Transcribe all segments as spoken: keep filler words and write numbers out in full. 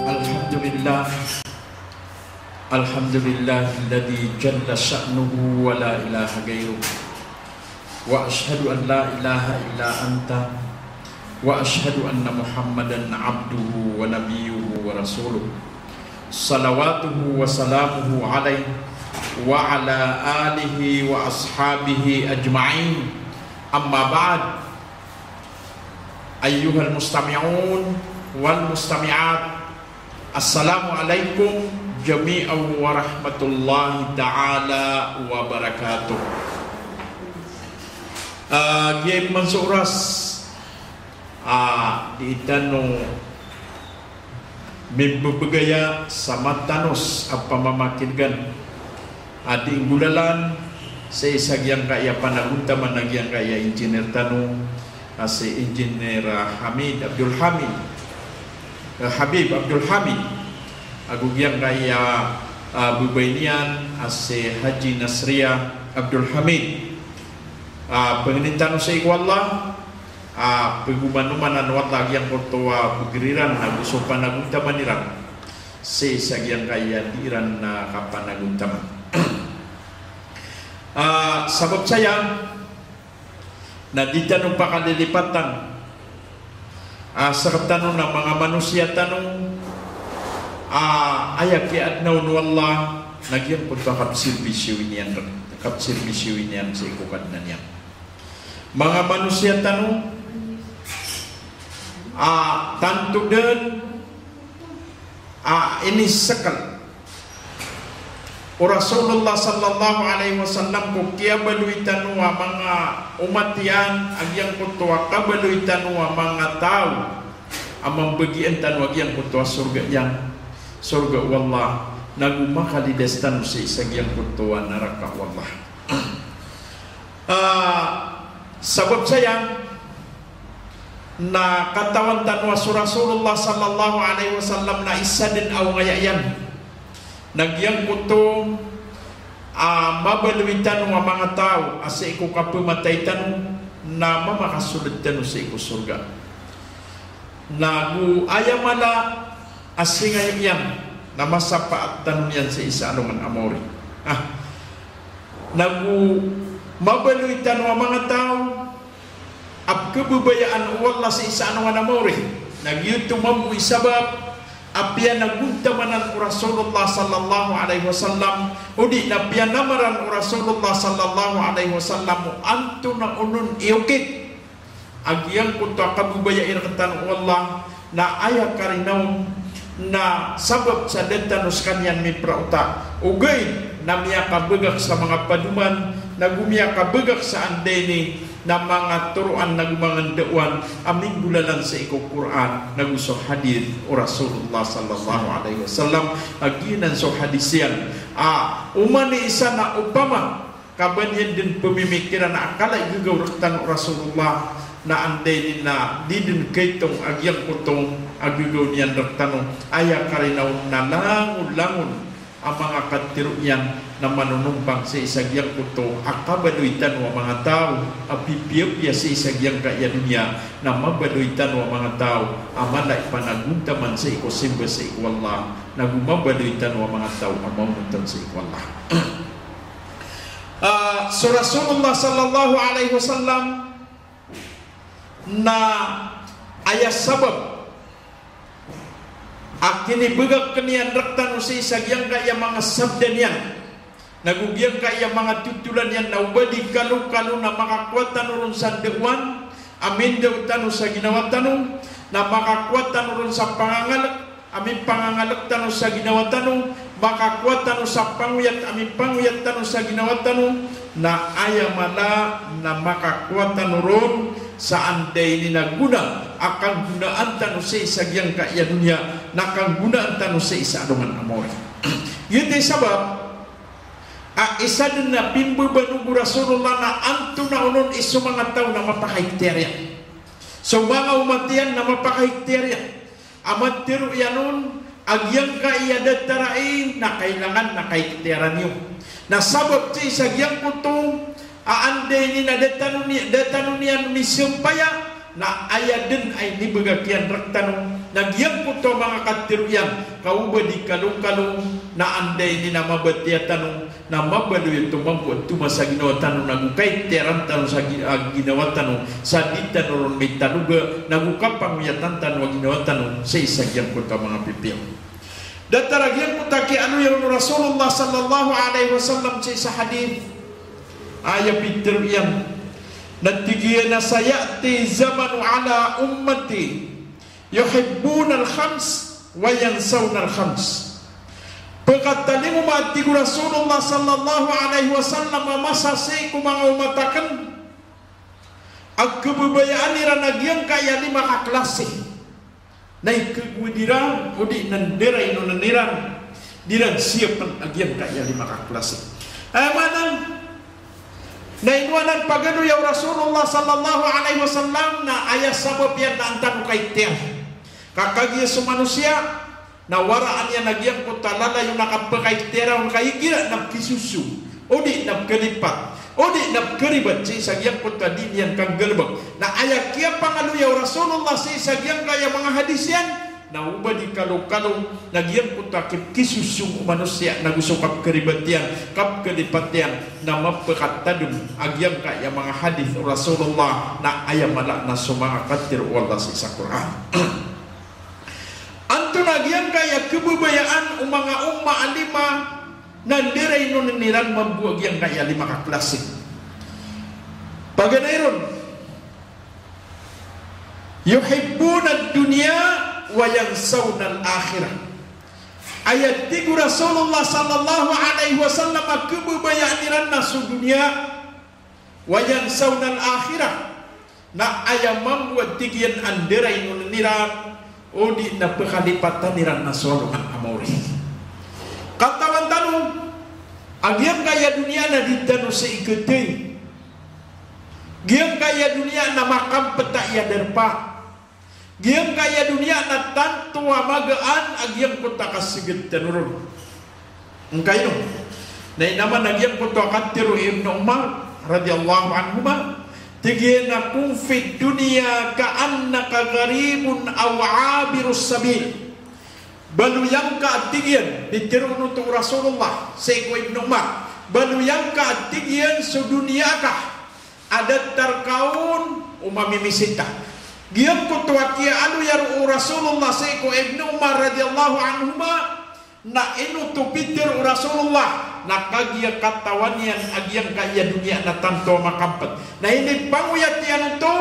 Alhamdulillah. Alhamdulillahilladzi jalla sya'nuhu wa la ilaha ghairuh. Wa ashhadu an la ilaha illa anta. Wa ashhadu anna Muhammadan abduhu wa nabiyyuhu wa rasuluh. Salawatuhu wa salamuhu alaihi wa ala alihi wa ashabihi ajma'in. Amma ba'd. Ayyuhal mustami'un wal mustami'at. Assalamu alaikum jami'an wa rahmatullahi ta'ala wa barakatuh. Ah, giyai man so oras, ah, di tano mimbebegaya sa matanos a pamamakingan a di nggolalan sii sa giyangkaya panagontaman a giyangkaya engineer tano, a si Engineer, ah, Hamid Abdul Hamid, eh, Habib Abdul Hamid, ago giyangkaya, ah, babay niyan a si Haji Nasria Abdul Hamid. Ah, pangnin tano sii ko Allah, ah, pagomanomanan o Allah giyangkoto a beger iran ago so panagontaman iran sii sa giyangkaya di iran, ah, kapanagontaman. Ah, sabap saya na di tano pakalilipatan, ah, sektano na manga manosiya tano, ah, aya kiyaadna on o Allah na giyangkoto a kapserbisyo iyan, kapserbisyo iyan sii ko Kadnan iyan. Manga manosiya tano, ah, tanto den a inisekel o Rasulullah sallallahu alaihi wasallam ko kiyabaloy tano a manga omat iyan a giyangkoto a kabaloy tano a manga taw a mambagian tano a giyangkoto a sorga iyan, sorga o Allah, nago makalidas tano sii sa giyangkoto a naraka o Allah. Ah, sabap saya na katawan tano a so Rasulullah sallallahu alaihi wasallam na isa den a ongaya iyan. Na giyangkoto a mabaloy tano a manga taw a sii ko kapematay tano na mamakasold tano sii ko sorga. Nago aya mala a singayo iyan na masapaat tano niyan sii sa alongan a maori. Ah. Nago mabaloy tano a manga taw a pkhababayaan o Allah sii sa alongan a maori. Na giyoto mambo i sabap a piyanagontamanan o Rasulullah sallallahu alaihi wasallam, odi na piyanamaran o Rasulullah sallallahu alaihi wasallam o antonaa onon i okit a giyangkoto a kababayai rektano o Allah, na aya karina on na sabap sa da tano sekaniyan mipraota. Ogaid na miyakabagak sa manga padoman, nago miyakabagak sa anda ini na manga toroan nago manga ndaowan a minggolalan sii ko Qur'an nago so hadith o Rasulullah sallallahu alaihi wasallam. A giyanan so hadith iyan a oman i isa na opama ka ba niyan den pemimikiran a kala i gagaw rektano o Rasulullah, na anda ini na di den kaitong a giyangkoto a gagaw niyan rektano. Aya karina on na langon-langon a manga katero iyan na manonompang sii sa giyangkoto a kabaloy tano a manga taw a pipiyapiya sii sa giyangkaya doniya, na mabaloy tano a manga taw a mala i panagontaman sii ko simba sii ko Allah, nago mabaloy tano a manga taw a maonontan sii ko Allah. Ah, so Rasulullah sallallahu alaihi wasallam na aya sabap a kinibagak iyan rektano sii sa giyangkaya manga sabda niyan, nago giyangkaya manga totolan iyan na oba di kalokalo na makakowa tano ron sa ndaowan a mindao tano sa ginawa tano, na makakowa tano ron sa pangangalk a mipangangalk tano sa ginawa tano, makakowa tano sa pangoyat a mipangoyat tano sa ginawa tano, na aya mala na makakowa tano ron sa anda ini na gona a kanggonaan tano sii sa giyangkaya doniya, na kanggonaan tano sii sa alongan a maori. Giyoto i sabap a isa dn a pimbabanog o Rasulullah na antonaa onon i so manga taw na mapakaikhtiyar iyan. So manga omat iyan na mapakaikhtiyar iyan. A matharo iyan on a giyangkaya datar ai na kailangan na kaikhtiyaran iyo. Na sabap sii sa giyangkoto a anda ini na da tano ni, da tano niyan misampaya, na aya dn a inibagak iyan rktano na giyangkoto a manga katharo iyan, ka oba di kalokalo na anda ini na mabatiya tano, na mabaloy oto mambo a toma sa ginawa tano, nago kaikhtiyaran tano sa gi-, a ginawa tano, sa di tano ron mitaloga, nago kapangoyatan tano a ginawa tano sii sa giyangkoto a manga pipiya. Datar a giyangkoto a kiyaaloya on o Rasulullah sallallahu alaihi wasallam sii sa hadith, aya pitharo iyan, na tig iyan a, "Saya'ti zamanu ala ummati yuhibbunal khams wa yansawnal khams." Pkatalingoma, a tig o Rasulullah sallallahu alaihi wasallam, a masa sii ko manga omat akn a khababayaan iran a giyangkaya lima ka klasi na ikagowad iran, odi na ndarainonn iran, di iran siyapn a giyangkaya lima ka klasi. Aya maana na ino anan pagaloya o Rasulullah sallallahu alaihi wasallam na aya sabap iyan na an tano kaikhtiyar. Ka kagiya so manosiya na waraan iyan a giyangkoto a lalayon a kapkhaikhtiyara on ka igira na pkhisoso, odi na pkhalipat, odi na pkharibat sii sa giyangkoto a di niyan kanggalbk. Na aya kiyapangaloya o Rasulullah sii sa giyangkaya manga hadith iyan, na oba di kalokalo na giyangkoto a kipkhisoso o manosiya nago so kapkharibat iyan, kapkhalipat iyan, na mapkatadm a giyangkaya manga hadith o Rasulullah, na aya mala na so manga katharo o Allah sii sa Qur'an. Antonaa giyangkaya khababayaan o manga umma a lima na ndarainonn iran mambo a giyangkaya lima ka klasi? Paganay ron, "Yuhibbunad dunya wa yansawnal akhirah." Aya tig o Rasulullah sallallahu alaihi wasallam a khababayaan iran na so doniya, "wa yansawnal akhirah." Na aya mambo a tig iyan a ndarainonn iran, odi na pkhalipatan iran na so alongan a maori. Katawan tano a giyangkaya doniya na di tano sii khatay. Giyangkaya doniya na makampet a iya darpa. Giyangkaya doniya na tanto a magaan a giyangkoto a kasgd tano ron. Ngkaino? Na ino man a giyangkoto a katharo i Ibn Umar radhiyallahu anhuma, tig iyan a, "Kun fid dunya ka'annaka gharibun aw abirus sabil." Baloy angka, tig iyan, pitharo oto o Rasulullah sii ko Ibn Umar, baloy angka, tig iyan, so doniya ka a datar ka on o mamimisita. Giyangkoto a kiyaaloya roo o Rasulullah sii ko Ibn Umar radhiyallahu anhuma, na ino oto pitharo o Rasulullah, na kagiya katawan iyan a giyangkaya doniya na tanto a makampet. Na inipangoyat iyan oto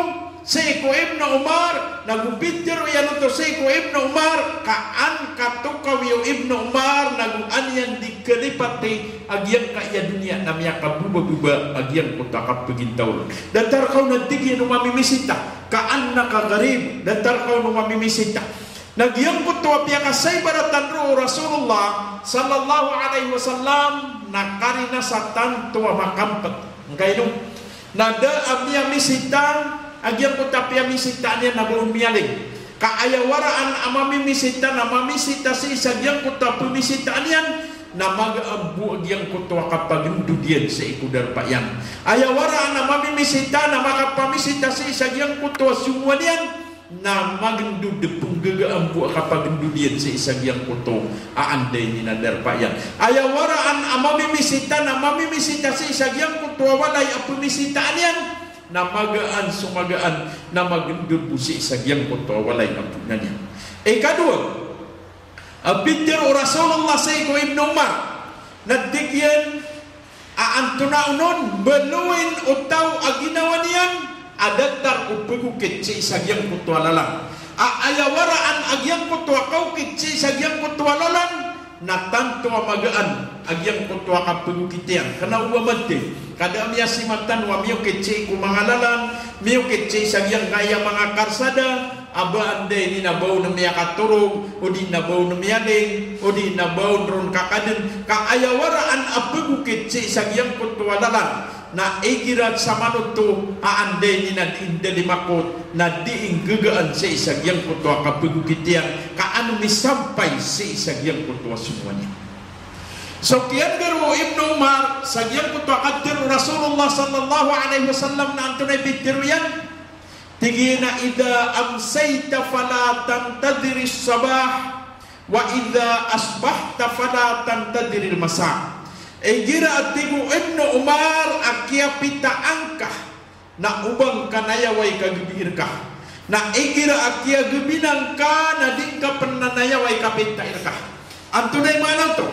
sii ko Ibn Umar, nago pitharo iyan oto sii ko Ibn Umar, ka an katokawi o Ibn Umar, nago an iyan di khalipati a giyangkaya doniya na miyakabobababa a giyangkoto a kapagintaw ron. Datar ka on, a tig iyan, o mamimisita, ka'annaka gharib, datar ka on o mamimisita. Na giyangkoto a piyakasaibaratan roo o Rasulullah sallallahu alaihi wasallam na karina sa tanto a makampet. Ngkaino? Na da a miyamisita a giyangkoto a piyamisitaan iyan na ba on miyaling. Ka aya waraan a mamimisita na mamisita sii sa giyangkoto a pamisitaan iyan, na magaan bo a giyangkoto a kapagndod iyan sii ko darpa iyan. Aya waraan a mamimisita na makapamisita sii sa giyangkoto a songowan iyan, na magndod, pnggagaan bo a kapagndod iyan sii sa giyangkoto a anda ini na darpa iyan. Aya waraan a mamimisita na mamimisita sii sa giyangkoto a walay a pamisitaan iyan, na magaan so magaan, na magndod bo sii sa giyangkoto a walay a pngan iyan. Ikadowa, a pitharo o Rasulullah sii ko Ibn Umar, na tig iyan a antonaa onon, baloyin o taw a ginawa niyan a datar o pagokit sii sa giyangkoto a lalan. a aya waraan a giyangkoto a kaokit sii sa giyangkoto a lalan, na tanto a magaan a giyangkoto a kapagokit iyan. Kna o ba mathay, ka da a miyasimatan o a miyokit sii ko manga lalan, miyokit sii sa giyangkaya manga karsada, a ba anda ini na ba on miyakatorog, odi na ba on miyaling, odi na ba on ron kakadn, ka aya waraan a pagokit sii sa giyangkoto a lalan, na igira sa manoto a anda ini na dii ndalimakot, na dii nggagaan sii sa giyangkoto a kapagokit iyan, ka an misampay sii sa giyangkoto a somowa niyan. So kiyanggr o Ibnu Umar sa giyangkoto a katharo o Rasulullah sallallahu alaihi wasallam na antonaa i pitharo iyan? Tig iyan a, "Idha amsayta fala tantadhiris sabah, wa idha asbahta fala tantadhiril masa." Igira a tig o Ibnu Umar a kiyapita angka na o ba ngka nayawai kagabii rka. Na igira a kiyagabii na ngka na di ngka pn nayawai kapitai rka. Antonaa i maana oto?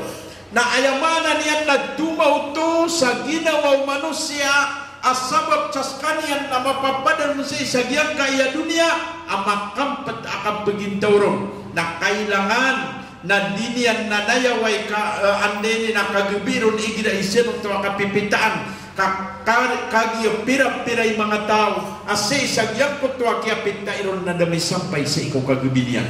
Na aya maana niyan na tomaw oto sa ginawa o manosiya a sabap sa skaniyan na mapapadalm sii sa giyangkaya doniya a makampt a kapagintaw ron. Na kailangan na di niyan na nayawai ka, eh, anda ini na kagabii ron igira i siyan oto a kapipitaan. Ka, ka, kagiya pira-pira i manga taw a sii sa giyangkoto a kiyapitai ron na da misampay sii ko kagabii niyan.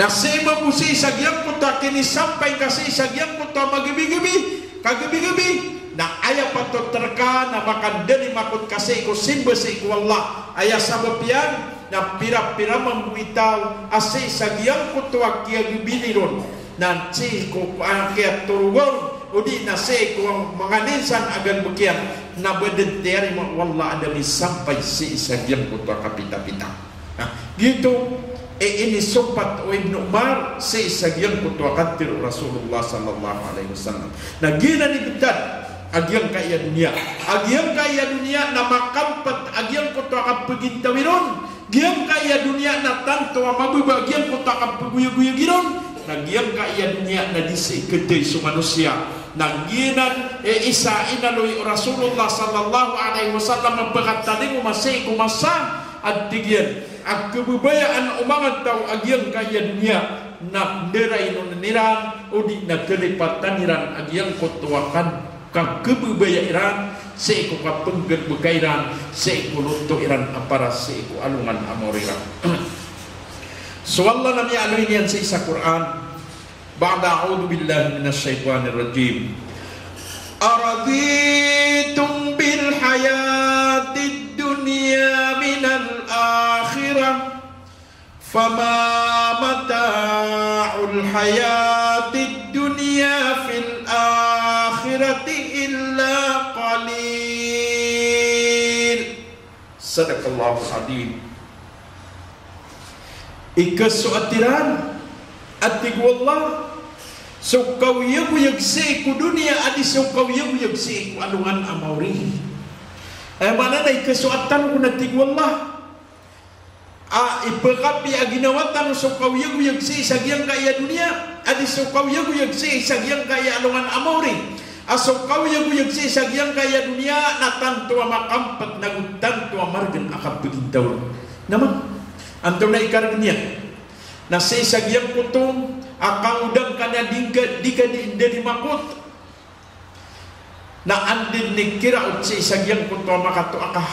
Na sii mambo sii sa giyangkoto a kinisampay ka sii sa giyangkoto a magabigabi, kagabigabi, na aya patot rka na makandalimakot ka sii ko simba sii ko Allah. Aya sabap iyan, na pira-pira mambo i taw a sii sa giyangkoto a kiyagabii niron, na sii ko, ah, kiyatoroga on, odi na sii ko manga ninsan a galbk iyan, na ba dn tiyarima o Allah a da misampay sii sa giyangkoto a kapitapita. Na giyoto i inisompat o Ibnu Umar sii sa giyangkoto a katharo o Rasulullah sallallahu alaihi wasallam. Na giyanan i btad a giyangkaya doniya. A giyangkaya doniya na makampt a giyangkoto a kapagintawi ron. Giyangkaya doniya na tanto a mababa a giyangkoto a kapagoyagoyagi ron. Na giyangkaya doniya na di sii khathay so manosiya. Na giyanan i isa a inaloy o Rasulullah sallallahu alaihi wasallam a pkatalingoma sii ko masa a tig iyan a khababayaan o manga taw a giyangkaya doniya na ndarain on iran, odi na kalipatan iran a giyangkoto a kan kakhababaya iran sii ko kapnggalbka iran sii ko loto iran a para sii ko alongan a maori iran. So Allah na miyaaloy niyan sii sa Qur'an, ba'da a'udhu billahi minash shaytanir rajim. Araditum bil hayatid dunya minal akhirah. Fama mata'ul hayatid dunya fil akhirati illa qalil. Sadaqallahul azim. Ikasoat iran, a tig o Allah, so kaoyagoyag sii ko doniya a di so kaoyagoyag sii ko alongan a maori. Aya maana na ikasoat tano kon, a tig o Allah. A ipkhapiya a ginawa tano so kaoyagoyag sii sa giyangkaya doniya a di so kaoyagoyag sii sa giyangkaya alongan a maori. A so kaoyagoyag sii sa giyangkaya doniya na tanto a makampt nago tanto a margn a kapagintaw. Na man, antonaa i kargn iyan? Na sii sa giyangkoto a kangodang ka na di ngka, di ka di ndalimakot. Na anda i kiraot sii sa giyangkoto a makatoa ka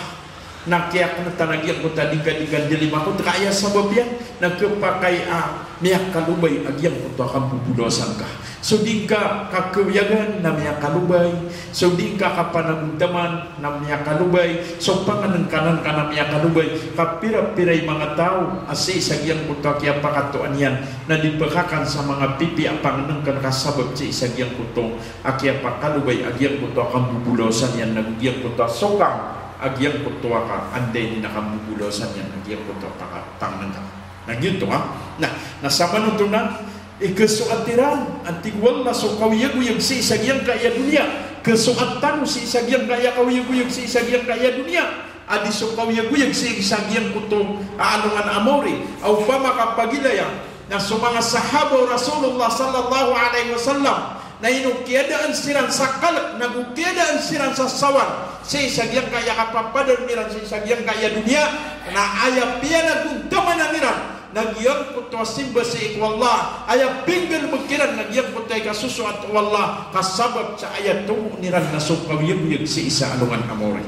na kiyakntan a giyangkoto a di ngka di ndalimakot, ka aya sabap iyan na khapakay a miyakalobay a giyangkoto a kambobolawasan ka. So di ngka kakaoyagan na miyakalobay, so di ngka kapanagontaman na miyakalobay, so pangnngkn ka na miyakalobay. Kapira-pira i manga taw a sii sa giyangkoto a kiyapakatoa niyan na di pkhakan sa manga pipiya a pangnngkn ka sabap sii sa giyangkoto a kiyapakalobay a giyangkoto a kambobolawasan iyan nago giyangkoto a sokang a giyangkoto a ka, anda ini na kambobolawasan iyan a giyangkoto a paka-, pangnngkn. Na giyoto a. Na, na samanoto na ikasoat iran, a tig o Allah, so kaoyagoyag sii sa giyangkaya doniya. Kasoat tano sii sa giyangkaya kaoyagoyag sii sa giyangkaya doniya a di so kaoyagoyag sii sa giyangkoto a alongan a maori. A opama ka pagilaya na so manga sahaba o Rasulullah sallallahu alaihi wasallam na ino kiyadaan siran sa kalk nago kiyadaan siran sa sawan sii sa giyangkaya kapapadalm iran sii sa giyangkaya doniya, na aya piyanagontamanan iran na giyangkoto a simba sii ko Allah, aya pinggalbk iran na giyangkoto a ikasosoat o Allah, ka sabap sa aya tomo iran na so kaoyagoyag sii sa alongan a maori.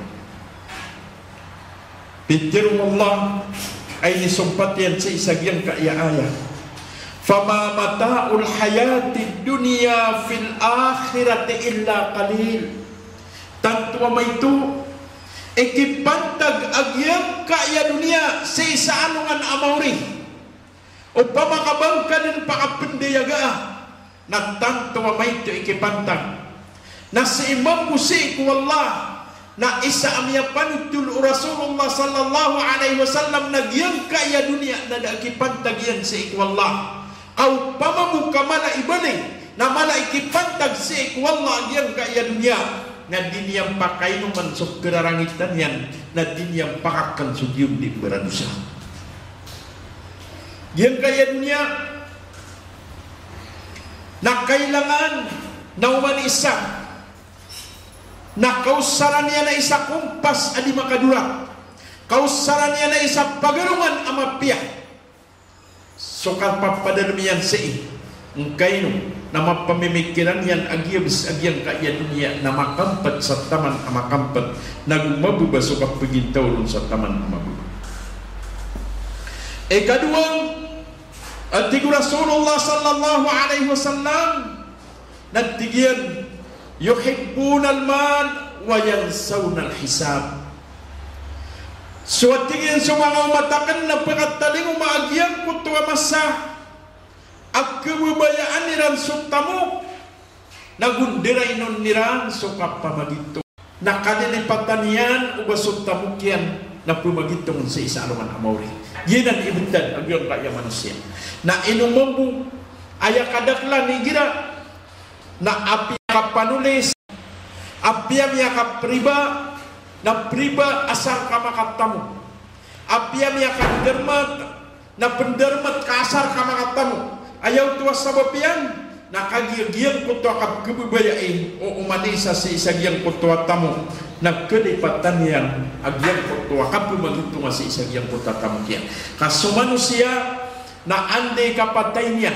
Pitharo o Allah a inisompat iyan sii sa giyangkaya a ayat, "Fama mata'ul hayatid dunya fil akhirati illa qalil." Tanto a maito i kipantag a giyangkaya doniya sii sa alongan a maori. Opama ka ba ngka dn pakapndayagaa, na tanto a maito i kipantag. Na sii mambo sii ko Allah, na isa a miyapanotol o Rasulullah sallallahu alaihi wasallam na giyangkaya doniya na da a kipantag iyan sii ko Allah. Ka opama bo ka mala i bali, na mala i kipantag sii ko Allah a giyangkaya doniya, na di niyan pakainoman so kararangitan iyan, na di niyan pakakn so giyondi baradosa. Giyangkaya doniya na kailangan na oman isa na kaosaran iyan a isa kompas a di makadora, kaosaran iyan a isa pagarongan a mapiya. So kapapadalm iyan sii, ngkaino na mapamimikiran iyan a giyabs a giyangkaya doniya na makampet sa taman a makampet, nago mababa so kapagintaw ron sa taman a mababa. Ikadowa, a tig o Rasulullah sallallahu alaihi wasallam, na tig iyan, "Yuhibbunal mal wa yansawnal hisab." So a tig iyan so manga omat akn na pkatalingoma a giyangkoto a masa a khababayaan iran so tamok, nago ndarain on iran so kapamagitong. Na kalilipatan iyan o ba so tamok iyan na pmagitong sii sa alongan a maori. Giyanan i btad a giyangkaya manosiya. Na ino mambo, aya kadaklan igira na apiya kapanolis, apiya miyakapriba, na priba asar ka makatamok. Apiya miyakadarmat, na pndarmat ka asar ka makatamok. Aya oto a sabap iyan, na kagiya giyangkoto a kapkhababayai o oman isa sii sa giyangkoto a tamok, na kalipatan iyan a giyangkoto a kapmagitonga sii sa giyangkoto a tamok iyan. Ka so manosiya na anda i kapatay niyan,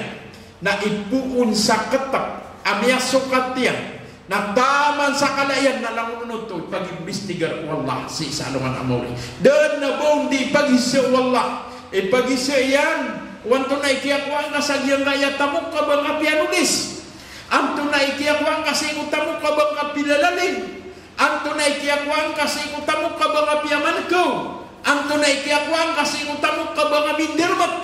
na ipoon sa ktp a miyasokat iyan, na taman sa kala iyan na langon on oto ipagimbistigar o Allah sii sa alongan a maori. Da dn a ba on di ipagisa o Allah, ipagisa iyan o antonaa i kiyakowa ngka sa giyangkaya tamok ka ba ngka piyanolis, antonaa i kiyakowa ngka sii ko tamok ka ba ngka pilalalin, antonaa i kiyakowa ngka sii ko tamok ka ba ngka piyamankaw, antonaa i kiyakowa ngka sii ko tamok ka ba ngka mindarmat.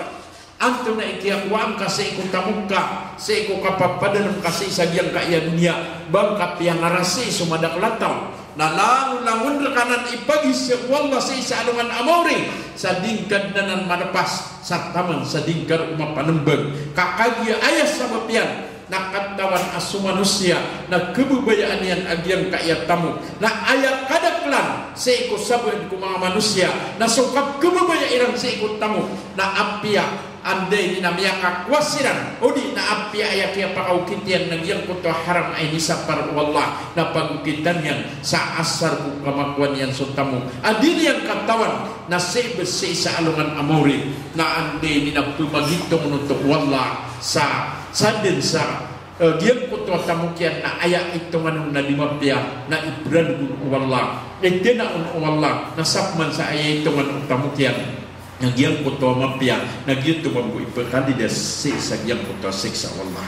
Antonaa i kiyakowa ngka sii ko tamok ka, sii ko kapapadalm ka sii sa giyangkaya doniya, ba ngka piyangarasi so madakl a taw. Na langolangon rka anan ipagisa o Allah sii sa alongan a maori, sa di ngka dn anan malpas sa taman sa di ngka roo mapanmbag. Ka kagiya aya sabap iyan na katawan a so manosiya na khababayaan iyan a giyangkaya tamok. Na aya kadaklan sii ko sabaad ko manga manosiya na so kapkhababaya iran sii ko tamok na apiya anda ini na miyakakowa siran, odi na apiya aya kiyapakaokit iyan na giyangkoto a haram a inisapar o Allah, na pagokitan iyan sa asar ko kamakowa niyan so tamok a di niyan katawan, na sii bs sii sa alongan a maori, na anda ini na pmagitong on oto o Allah sa, sa dn sa, eh, giyangkoto a tamok iyan na aya itongan on na di mapiya, na ibralg on o Allah, itna on o Allah, na sakoman sa aya itongan o tamok iyan na giyangkoto a mapiya, na giyoto mambo i pkalidas sii sa giyangkoto a siksa o Allah.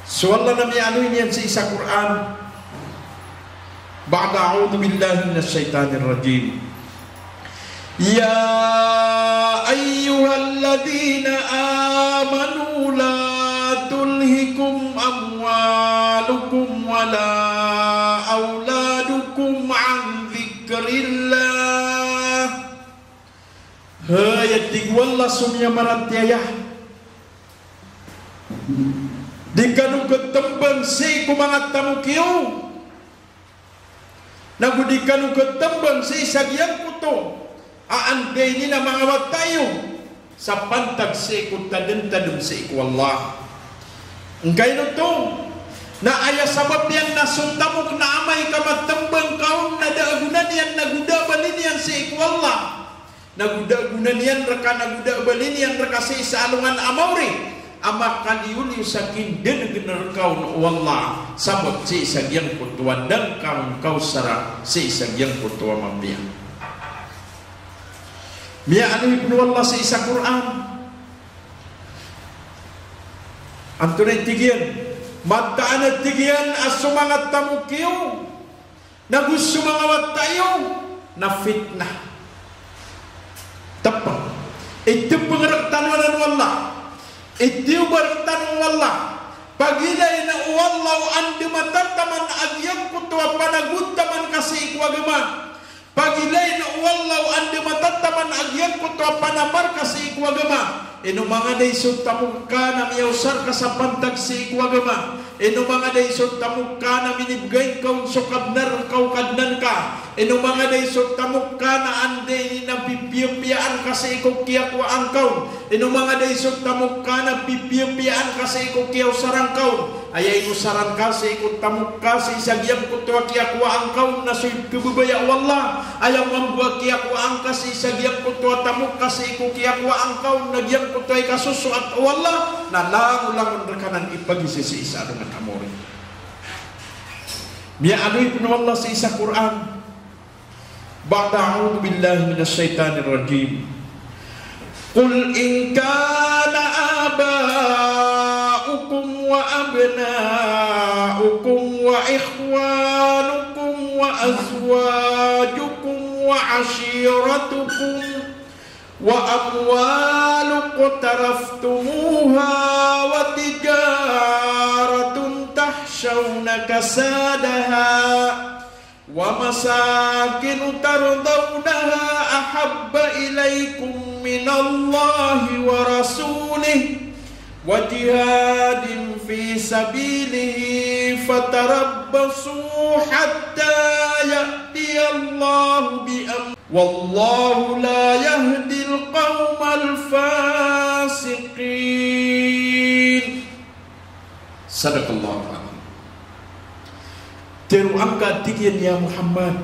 So Allah na miyaaloy niyan sii sa Qur'an, ba'da a'udhu billahi minash shaitanir rajim. Ya ayyuhalladhina amanu la tulhikum amwalukum wala awladukum an dhikrillah. Hay, a tig o Allah, so miyamaratiyaya, di kano ktmbang sii ko manga tamok iyo, nago di kano ktmbang sii sa giyangkoto a anda ini na manga wata iyo, sa pantag sii ko tadmtadm sii ko Allah. Ngkaino oto, na aya sabap iyan na so tamok na amay ka matmbang ka on na da a gona niyan nago da a bali niyan sii ko Allah, Na go da a gona niyan rka, na go da a bali niyan rka sii sa alongan a maori a makaliyoliyo sa kindanegen rka on o Allah, sabap sii sa giyangkoto a da ngka on kawsara sii sa giyangkoto a mapiya. Miyaaloy pn o Allah sii sa Qur'an. Antonaa i tig iyan? Mataan a tig iyan a so manga tamok iyo na go so manga wata iyo na fitnah. Tepeng. Itepeng rektano anan o Allah. Itiyoba rektano o Allah. Pagilayn o Allah o anda matataman a giyangkoto a panagotaman ka sii ko agama. Pagilayn o Allah o anda matataman a giyangkoto a panamar ka sii ko agama. Ino manga da i so tamok ka na miyaosar ka sa pantag sii ko agama. Ino manga da i so tamok ka na minibgay ngka on so kabnar ka o Kadnan ka. Ino manga da i so tamok ka na anda ini na pipiyapiyaan ka sii ko kiyakowaan ka on. Ino manga da i so tamok ka na pipiyapiyaan ka sii ko kiyaosaran ka on. Aya inosaran ka sii ko tamok ka sii sa giyangkoto a kiyakowaan ka on na so ipkhababaya o Allah. Aya mambo a kiyakowaan ka sii sa giyangkoto a tamok ka sii ko kiyakowaan ka on na giyangkoto a ikasosoat o Allah, na langolangon rka nan ipagiza sii sa alongan a maori. Miyaaloy pn o Allah sii sa Qur'an. Ba'da a'udhu billahi minash shaitanir rajim. Qul in kana aba'ukum wa abna'ukum wa ikhwanukum wa azwajukum wa ashiratukum wa amwalun iqtaraftumuha wa tijaratun takhshawna kasadaha wa masakinu tardawnaha ahabba ilaykum minallahi wa rasulihi wa jihadin fi sabilihi fatarabbasu hatta ya'tiyallahu bi amrihi wallahu la yahdil qawmal fasiqin. Sadaqallahul azim. Tharoa ngka, tig iyan, ya Muhammad,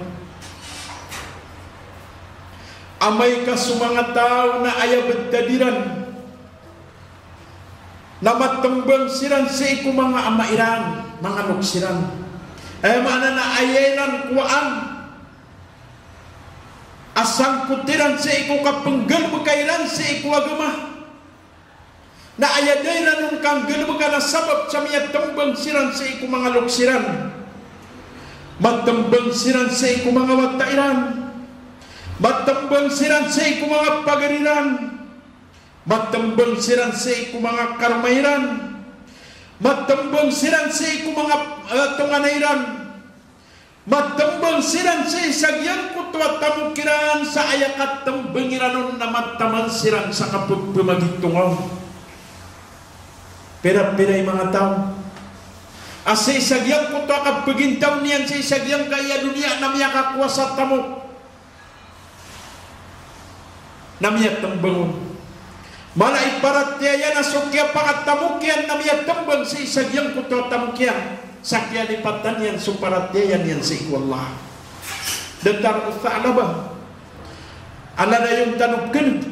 amay ka so manga taw na aya btad iran na matmbang siran sii ko manga ama iran, manga loks iran. Aya maana na aya iran kowaan a sangkot iran sii ko kapnggalbka iran sii ko agama. Na aya da iran on kanggalbka na sabap sa miyatmbang siran sii ko manga loks iran. Matmbang siran sii ko manga wata iran. Matmbang siran sii ko manga pagar iran. Matmbang siran sii ko manga karoma iran. Matmbang siran sii ko manga, eh, tonganay iran. Matmbang siran sii sa giyangkoto a tamok iran, sa aya katmbang iran on na mataman siran sa kapphamagitonga on. Pira-pira i manga taw a sii sa giyangkoto a kapgintaw niyan sii sa giyangkaya doniya na miyakakowa sa tamok na miyatmbang on. Mala i paratiyaya na so kiyapakatamok iyan na miyatmbang sii sa giyangkoto a tamok iyan, sa kiyalipatan iyan so paratiyaya niyan sii ko Allah. Datar o Tha'labah a ladayon tano pkn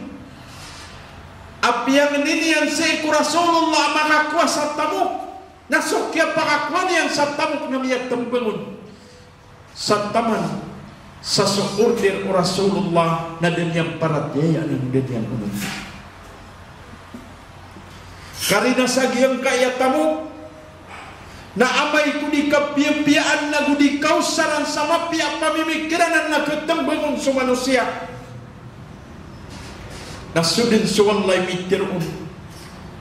a piyangni niyan sii ko Rasulullah a makakowa sa tamok, na so kiyapakakowa niyan sa tamok na miyatmbang on. Sa taman sa so order o Rasulullah na da niyan paratiyayaan, da niyan onot. Karina sa giyangkaya tamok na amay ko di kapiyapiyaan na go di kaosaran sa mapiya a pamimikiran na khatmbang on so manosiya. Na so dn so Allah i mitharo on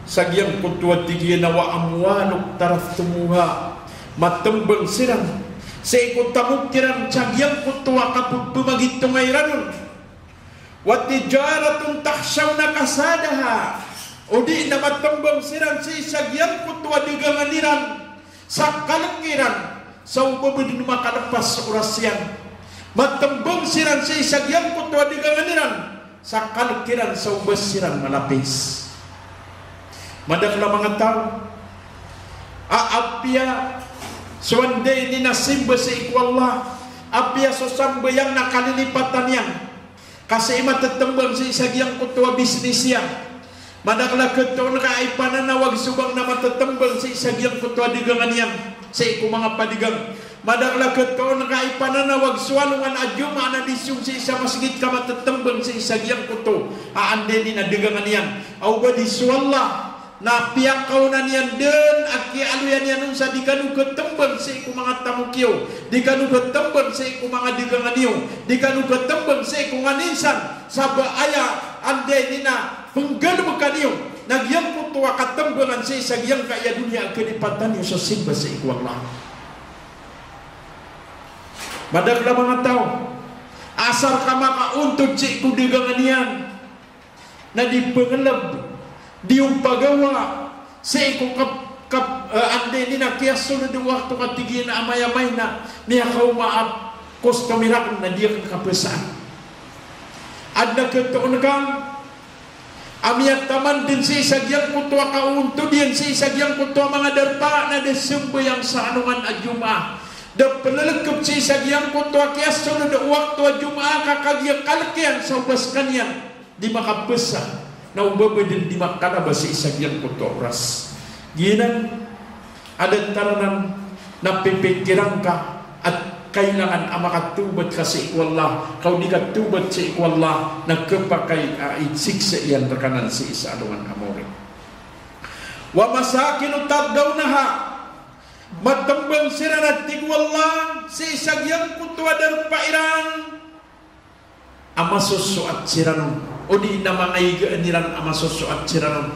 sa giyangkoto a tig iyan a wa amwalun iqtaraftumuha, matmbang siran sii ko tamok iran sa giyangkoto a kapphamagitonga iran on. Wa tijaratun takhshawna kasadaha, odi na matmbang siran sii sa giyangkoto a dagangan iran sa kalk iran sa o ba dn makalpas so oras iyan. Matmbang siran sii sa giyangkoto a dagangan iran sa kalk iran sa o ba siran malapis. Madakl a manga taw a apiya so anda ini na simba sii ko Allah, apiya so sambayang na kalilipatan iyan, Ka sii matetembang sii sa giyangkoto a bisnis iyan. Madakl a ketoon ka a ipananawag so bang na matetembang sii sa giyangkoto a degangan iyan, sii ko manga padegang. Madakl a ketoon ka a ipananawag so alongan a Jumaah na di song sii sa masgit ka matetembang sii sa giyangkoto a anda ini na degangan iyan. Aw ba di so Allah na piyakaonan iyan den a kiyaaloyan iyan on sa di kano ketembang sii ko manga tamok iyo, di kano ketembang sii ko manga degangan iyo, di kano ketembang sii ko nganin san, sa ba aya anda ini na penggalebek kaniyo, na giyangkoto a katembangan sii sa giyangkaya doniya a kalipatan iyo so simba sii ko Allah. Madakl a manga taw, asar ka makaontod sii ko degangan iyan, na di pengeleb, di ompagawa, sii ko kap-, kap-, eh, anda ini na kiyasold o wakto ka tig iyan a amay-amay na miyakaoma a customer akn na di akn kapesaan. Adn a ketoon ka a miyataman den sii sa giyangkoto a kaontod iyan sii sa giyangkoto a manga darpa na da sembayang sa alongan a Jumaah. Da pelelekep sii sa giyangkoto a kiyasold o wakto a Jumaah ka kagiya kalek iyan sa oba sekaniyan di makapesa, na oba ba den di makalaba sii sa giyangkoto a oras. Giyanan a datar anan na pipikiran ka a kailangan a makatawbat ka sii ko Allah. Ka o di ka tawbat sii ko Allah, na kepakay a isiksa iyan rekanan sii sa alongan a mawri. Wa masakinu tardawnaha, matembang siran a tig o Allah sii sa giyangkoto a darpa iran a masosoat siran on, odi na manga igaan iran a masosoat siran on.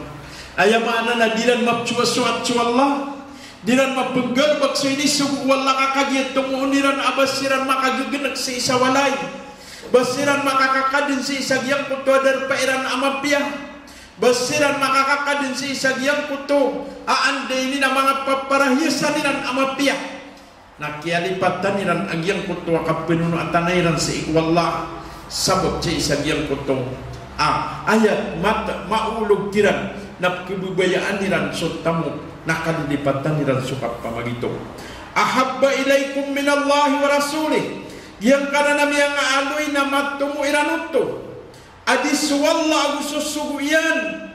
Aya maana na di ran mapsoasoat so Allah, di ran mapenggalebek so inisogo o Allah ka kagiya tomoon iran a ba siran makagegenek sii sa walay, ba siran makakakaden sii sa giyangkoto a darpa iran a mapiya, ba siran makakakaden sii sa giyangkoto a anda ini na manga paparahiyasan iran a mapiya. Na kiyalipatan iran a giyangkoto a kapenonoatana iran sii ko Allah, sabap sii sa giyangkoto a ayat mat-, maolog kiran na kebabayaan iran so tamok na kalilipatan iran so kapamagito. Ahabba ilaykum minallahi wa rasulih. Giyangkanan a miyangaaloy na matomo iran oto a di so Allah ago so sogo iyan.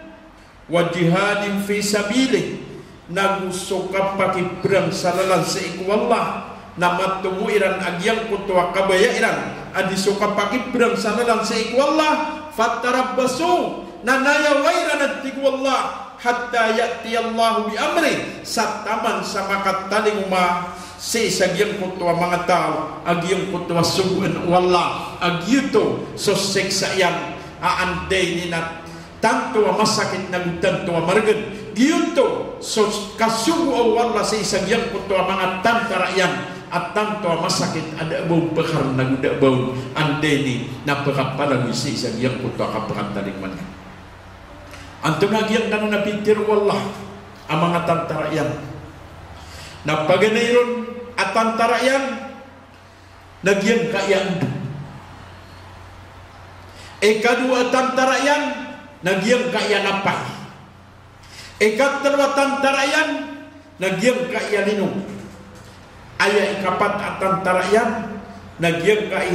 Wa jihadin fi sabilih, nago so kapakiperang sa lalan sii ko Allah, na matomo iran a giyangkoto a kabaya iran a di so kapakiperang sa lalan sii ko Allah, fatarabbasu, na nayawa iran a tig o Allah, hatta ya'tiyallahu bi amrih, sa taman sa makatalingoma sii sa giyangkoto a manga taw a giyangkoto a sogoan o Allah a giyoto so siksa iyan a anda ini na tanto a masakit nago tanto a maregen. Giyoto so kasogoa o Allah sii sa giyangkoto a manga tantara iyan a tanto a masakit a da a ba on pekar nago da a ba on anda ini na pekapalagoy sii sa giyangkoto a kapekatalingoma niyan. Antonaa giyangkanan a pitharo o Allah a manga tantara iyan? Na paganay ron a tantara iyan na giyangkaya endo. Ikadowa a tantara iyan na giyangkaya napay. Ikatelo a tantara iyan na giyangkaya lino. Aya ikapat a tantara iyan na giyangkai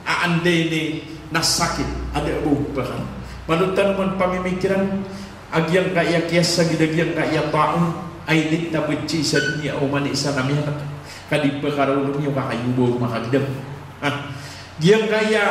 a anda ini na sakit a da a ba on pekar. Malo tano man pamimikiran a giyangkaya kiyasagid a giyangkaya taon a initabed sii sa doniya a oman i isa na miyanek ka di pekar o olo niyo ka kayo ba on makagedam. Ah, giyangkaya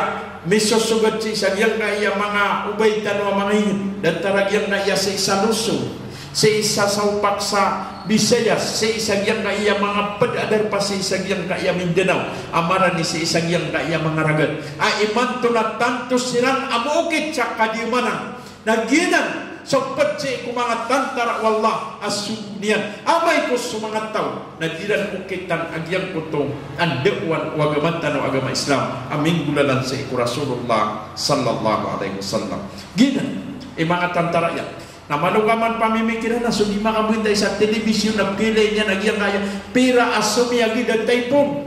misosogat sii sa giyangkaya manga obay tano a manga inged, datar a giyangkaya sii sa Luzon, sii sa Saopak sa Visayas, sii sa giyangkaya manga ped a darpa, sii sa giyangkaya Mindanao a marani, sii sa giyangkaya manga ragat a imanto na tanto siran a mookit sa kadimanan. Na giyanan so ped sii ko manga tantara o Allah a sogo niyan. Amay ko so manga taw na di ran okitan a giyangkoto a dawan o agama tano a agama Islam a minggolalan sii ko Rasulullah sallallahu alaihi wasallam. Giyanan i manga tantara iyan. Na malo ka man pamimikiran a so di makabenta sa telebisyon na pila iyan a giyangkaya pira a somiyagid a typhoon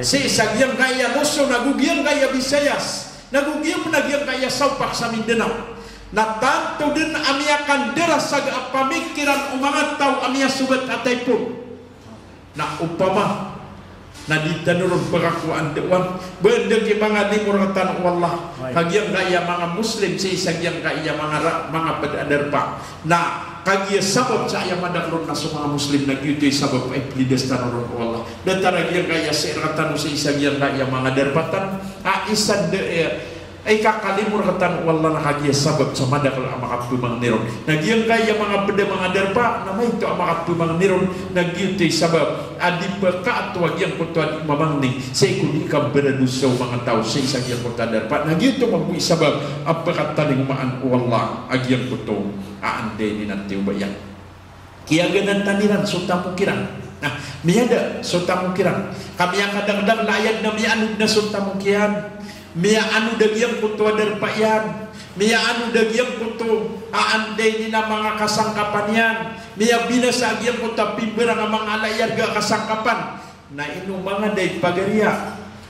sii sa giyangkaya Luzon ago giyangkaya Visayas. Nago giya pen a giyangkaya Saopak sa Mindanao na tanto den a miyakandara sa ga a pamikiran o manga taw a miyasogat a typhoon. Na opama Na di tano ron pkakowaan dn. Ba dn ki manga limo rktano o Allah. Kagiya ngka iya manga Muslim sii sa giya ngka iya manga ra-, manga pd a darpa. Na kagiya sabap sa aya madakl ron na so manga Muslim na giyoto i sabap a iplidas tano ron o Allah. Datar a giya ngka iya sii rktano sii sa giya ngka iya manga darpa tano. A isa dn, eh, Ay kakalimo rktano o Allah na kagiya sabap sa madakl a makapmangni ron. Na giyangkaya manga pd a manga darpa na maito a makapmangni ron, na giyoto i sabap a di pkaato a giyangkoto a di mamangni sii ko di kambaradosa o manga taw sii sa giyangkoto a darpa. Na giyoto mambo i sabap a pkatalingomaan o Allah a giyangkoto a anda ini na tiyoba iyan. Kiyaganan tano iran so tamok iran. Na miyada so tamok iran. Ka miyakadakdakl a aya dn a miyaanod na so tamok iyan, miyaanod a giyangkoto a darpa iyan, miyaanod a giyangkoto a anda ini na manga kasangkapan iyan, miyabinasa a giyangkoto a pimbarang a manga ala i arga a kasangkapan. Na ino manga da i pagariya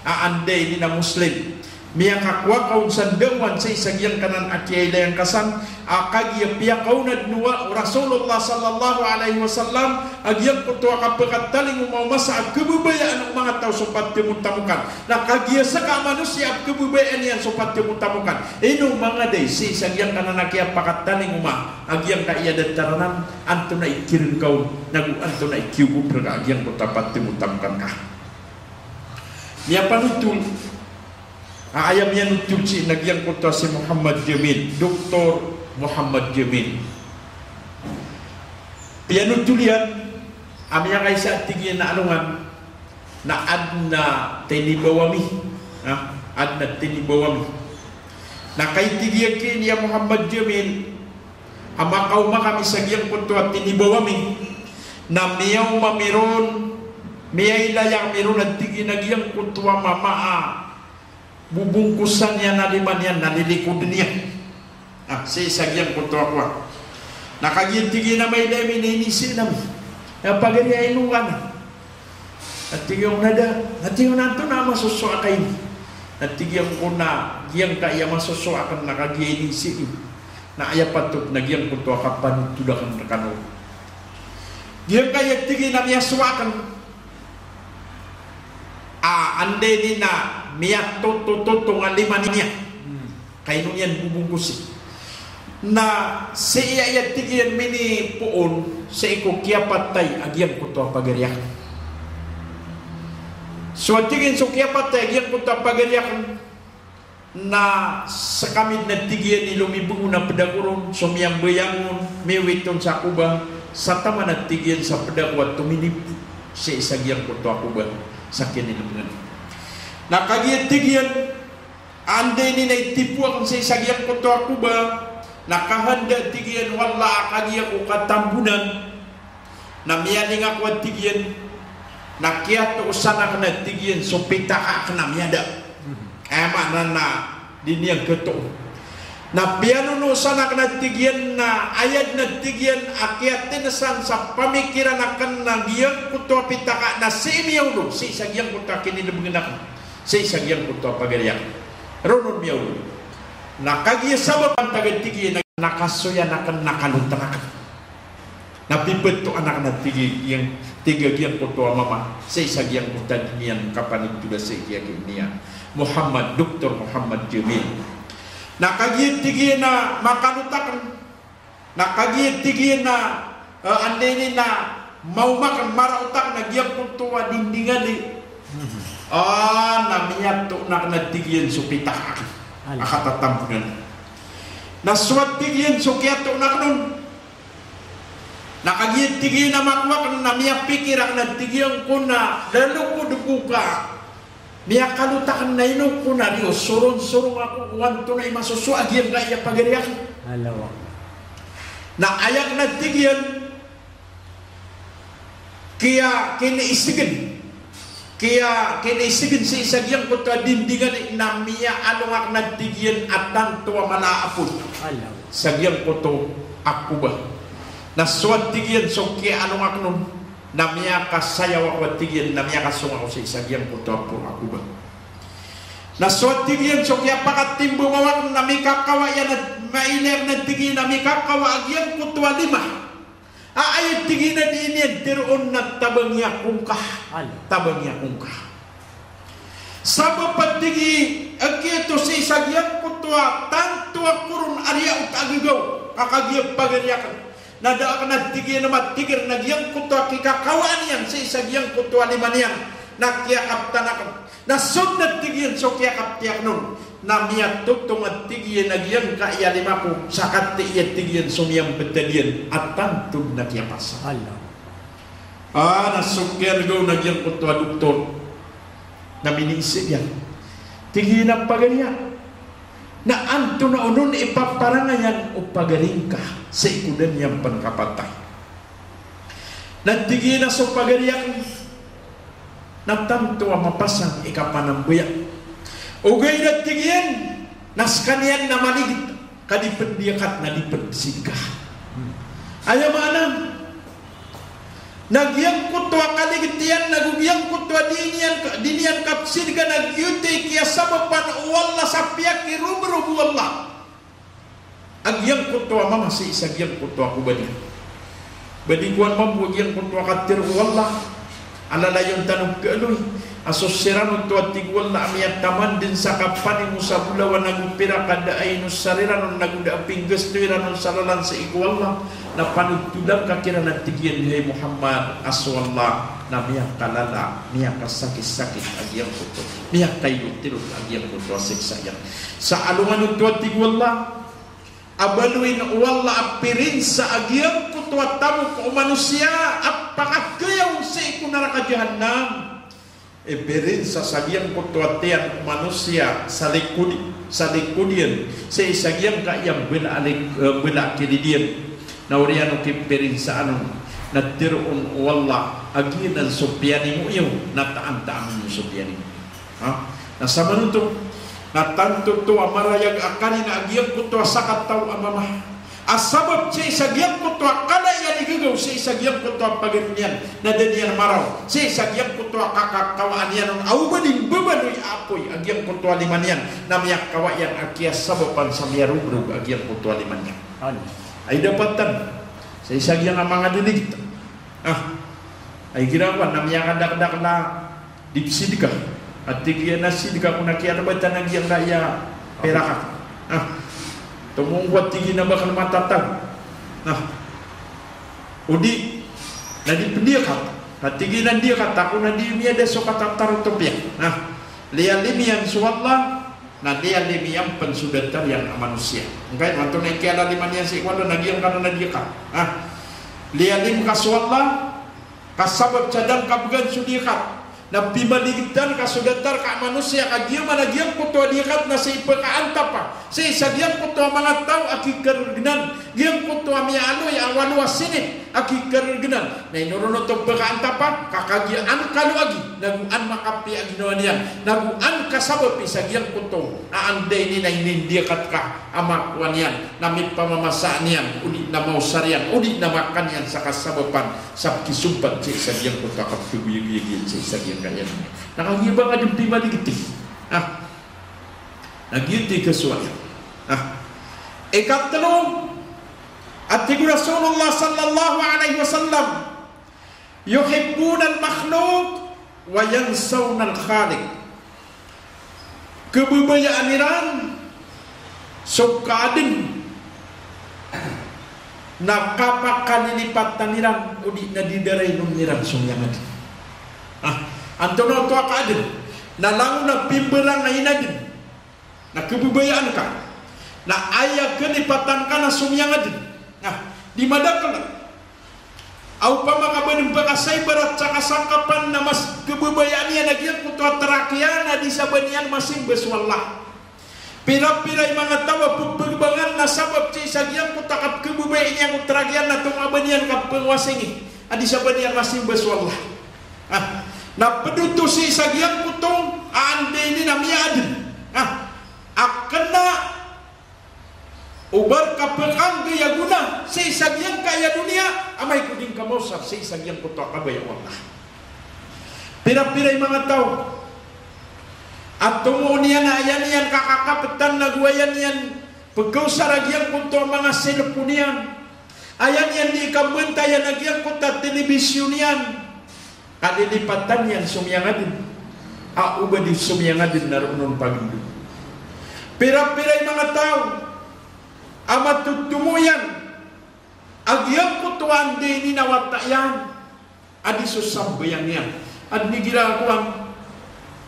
a anda ini na Muslim. Miyakakowa ka on sa ndaowan sii sa giyangkanan a kiyailay angka san, a kagiya piyakaonad o Rasulullah sallallahu alaihi wasallam a giyangkoto a kapakatalingoma o masa a kababayaan o manga taw so patamotamokan. Na kagiya ska a manosiya a kababayaan iyan so patamotamokan. Ino manga da i sii sa giyangkanan a kiyapakatalingoma a giyangkaya datar anan, antonaa i kirngka on, nago antonaa i kiyogop rka a giyangkoto a patamotamokan ka. Miyapanotol, a aya miyanotol sii na giyangkoto a si Muhammad Jamil, Doktor Muhammad Jamil. Piyanotol iyan a miyakaisa a tig iyan a alongan, na adn a tinibaw ami. Ha? Adn a tinibaw ami. Na kay tig iyan ki niya Muhammad Jamil, a makaoma kami sa giyangkoto a tinibaw ami, na miyaoma mi ron, miyailaya mi ron a tig iyan a giyangkoto a mama a bobongkosan iyan a lima niyan na lilikod niyan. Ah, sii sa giyangkoto a kowa. Na kagiya tig iyan a mailay mi na inisiin ami. Na pagari a ino ngka na. Na tig iyan on a da, na tig iyan on a antonaa a masosowa ka ini. Na tig iyan ko na giyangkaya masosowa akn na kagiya inisiin. Na aya patot na giyangkoto a kapanotol akn rkano. Giyangkaya tig iyan a miyasowa akn a anda ini na miyatotototong a lima niyan. Ka ino niyan bobongkosi. Na sii aya tig iyan minipoon sii ko kiyapatay a giyangkoto a pagari akn. So a tig iyan so kiyapatay a giyangkoto a pagari akn, na skami dn a tig iyan i lomibng on a pd ako ron, so miyambayang on, miwit on sa koba, sa taman a tig iyan sa pd ako a tominip sii sa giyangkoto a koba sa kinilbngan. Na kagiya tig iyan, anda ini na itipo akn sii sa giyangkoto a koba, na kahanda tig iyan o Allah a kagiya ko katambonan, na miyaling ako a tig iyan, na kiyatosan akn a tig iyan so pitaka akn a miyada. Aya maana na di niyan katoon. Na piyanonosan akn a tig iyan na aya dn a tig iyan a kiyatnsan sa pamikiran akn na giyangkoto a pitaka na sii miyaolog sii sa giyangkoto a kinilbngan akn. Sii sa giyangkoto a pagari akn. Roo on miyaolog. Na kagiya sabap antag a tig iyan na kasoyan akn na kalotn akn. Na piptoan akn a tig iyan, tig a giyangkoto a mama sii sa giyangkoto a di niyan kapanothola sii kiya ki niya Muhammad, Doktor Muhammad Jamil. Na kagiya tig iyan na makalot akn, na kagiya tig iyan na, eh, anda ini na maoma akn, maraot akn a giyangkoto a dinding a di. Ah, na miyatoon akn a tig iyan so pitaka akn a katatambonan. Na so a tig iyan so kiyatoon akn on. Na kagiya tig iyan a makowa akn na miyapikir akn a tig iyan ko na lalo ko dn ko ka miyakalot akn na ino ko na riyo sorongsorong ako o antonaa i masosowa a giyangkaya pagari akn. Allahu Akbar. Na aya akn a tig iyan, kiya kiniisgn, kiya kiniisgn sii sa giyangkoto a dinding a di na miyaalong akn a tig iyan a tanto a mala a pd. Allahu Akbar. Sa giyangkoto a koba. Na so a tig iyan so kiyaalong akn on, na miyakasayaw ako a tig iyan, na miyakasong ako sii sa giyangkoto a poro a koba. Na so a tig iyan so kiyapakatimbangaw akn na mikakawa iyan a mailay akn a tig iyan a mikakawa a giyangkoto a lima. A aya tig iyan a di niyan tharoon na tabangi ako ngka. Allahu. Tabangi ako ngka. Sabap a tig iyan a giyoto sii sa giyangkoto a tanto a koron a riya oto a gagaw ka kagiya pagari akn. Na da akn a tig iyan a matigr na giyangkoto a kikakawaan iyan sii sa giyangkoto a lima niyan na kiyakaptan akn. Na so dn a tig iyan so kiyakapti akn on na miyatotong a tig iyan a giyangkaya lima ko sa kati iya tig iyan so miyambtad iyan a tanto dn a kiyapasad. Allah. Ah, na so kiyargaw na giyangkoto a doktor na miniiza iyan. Tig iyan a pagari a, na antonaa onon i paparangayan o pagari ngka sii ko da niyan pn kapatay? Na tig iyan a so pagari akn na tanto a mapasang i kapanambaya. Ogaid a tig iyan na skaniyan na maligit ka di pn diyakat na di pn sidka. Aya maana na giyangkoto a kaligit iyan na go giyangkoto a di niyan, di niyan kapsidka na giyoto i kiyasabapan o Allah sa piyakirobrog o Allah a giyangkoto a mama sii sa giyangkoto a kobad iyan. Ba di kowan mambo a giyangkoto a katharo o Allah a lalayon tano kaaloy a so siran oto a tig o Allah a miyataman dn sa kapanimo sa bolawan ago pirak a da a inosar iran on ago da a pinggasto iran on sa lalan sii ko Allah, na panotholan ka kiran a tig iyan, hay Muhammad, a so Allah na miyakalala, miyakasakit-sakit a giyangkoto, miyakailot-ilot a giyangkoto a siksa iyan. Sa alongan oto a tig o Allah a baloyin o Allah a pirinsa a giyangkoto a tamok o manosiya a pakagayaw sii ko naraka Jahannam. Ipirinsa sa giyangkoto a tiyan o manosiya sa likod, sa likod iyan, sii sa giyangkaya mbala a lik-, eh, mbala a kilid iyan. Na oriyan o kipirinsaan on na tharoon o Allah a giyanan so piyanimo iyo, na taan-taan iyo so piyanimo. Ha? Na samanoto na tanto oto a marayag a karina a giyangkoto a sakataw a mama a sabap sii sa giyangkoto a kala iyan i gagaw sii sa giyangkoto a pagari niyan na da niyan maraw sii sa giyangkoto a kakakawaan iyan on a oba di mbabaloy a apoy a giyangkoto a lima niyan na miyakawa iyan a kiyasabapan sa miyarobrog a giyangkoto a lima niyan. Ay dapatan sii sa giyangkai a manga diligit. Ah, ay girawan na miyakadakdakl a di psidka. A tig iyan a sidka ko na kiyalbatan a giyangkaya pirak akn. Ah, tomo ko a tig iyan a ba akn matatago. Ah, odi na di pn diyakat. A tig iyan a diyakat ako na di miyada so katatarotop iyan. Ah, liyalim iyan so Allah. Na liyalim iyan pn so datar iyan a manosiya. Ngkai antonaa i kiyalalima niyan sii ko Allah na giyangkanan a diyakat. Ah, liyalim ka so Allah, ka sabap sa da ngka bgan so diyakat na pimaligitan ka so datar ka a manosiya ka giyaman a giyangkoto a diyakat na sii pkaantapa sii sa giyangkoto a manga taw a kikargnan, giyangkoto a miyaaloy a walo a sinit a kikargnan. Na ino ron oto pkaantapa ka kagiya an kaloagi, na go an makapiya a ginawa niyan, na go an kasabapi sa giyangkoto a anda ini na inindiyakat ka a makowa niyan, na mipamamasa niyan, odi na maosar iyan, odi na makan iyan sa kasabapan sa kisompat sii sa giyangkoto a kapkhagoyagoyag iyan sii sa giyangkaya. Na kagiya ba nga di pimaligti. Ah. Na giyoto i kasowa iyan. Ah. Ikatlo, a tig o Rasulullah sallallahu alaihi wasallam, "Yuhibbunal makhluq wa yansawnal khaliq." Khababayaan iran so kaadn na kapakalilipatan iran, odi na di da rainon iran so miyangadn. Ah, antonaa oto a kaadn? Na langon a pimbarang a inadn na khababayaan ka, na aya kalipatan ka na so miyangadn. Na di madakl a opama ka ba dn ba ka sa ibarat sa kasangkapan na mas khababayaan iyan a giyangkoto a trak iyan a di sa ba niyan masimba so Allah. Pira-pira i manga taw a pphagbangan na sabap sii sa giyangkoto a kapkhababayaan iyan ko trak iyan na tonga ba niyan kapphangowasing a di sa ba niyan masimba so Allah. Ah, na pd oto sii sa giyangkoto a anda ini na miyaadn. Ah, a kna o ba rka pkhanggay a gona sii sa giyangkaya doniya amay ko di ngka maosar sii sa giyangkoto a kabaya o Allah. Pira-pira i manga taw a tomo niyan a aya niyan kakakaptan na go aya niyan pkhaosar a giyangkoto a manga cellphone iyan, aya niyan di kambantayan a giyangkoto a telebisyon iyan, kalilipatan iyan so miyangadn. A o ba di so miyangaden na roo non pagendo. Pira-pira i manga taw a matotomo iyan a giyangkoto a anda ini na wata iyan a di so sambayang iyan. Adn igira kowan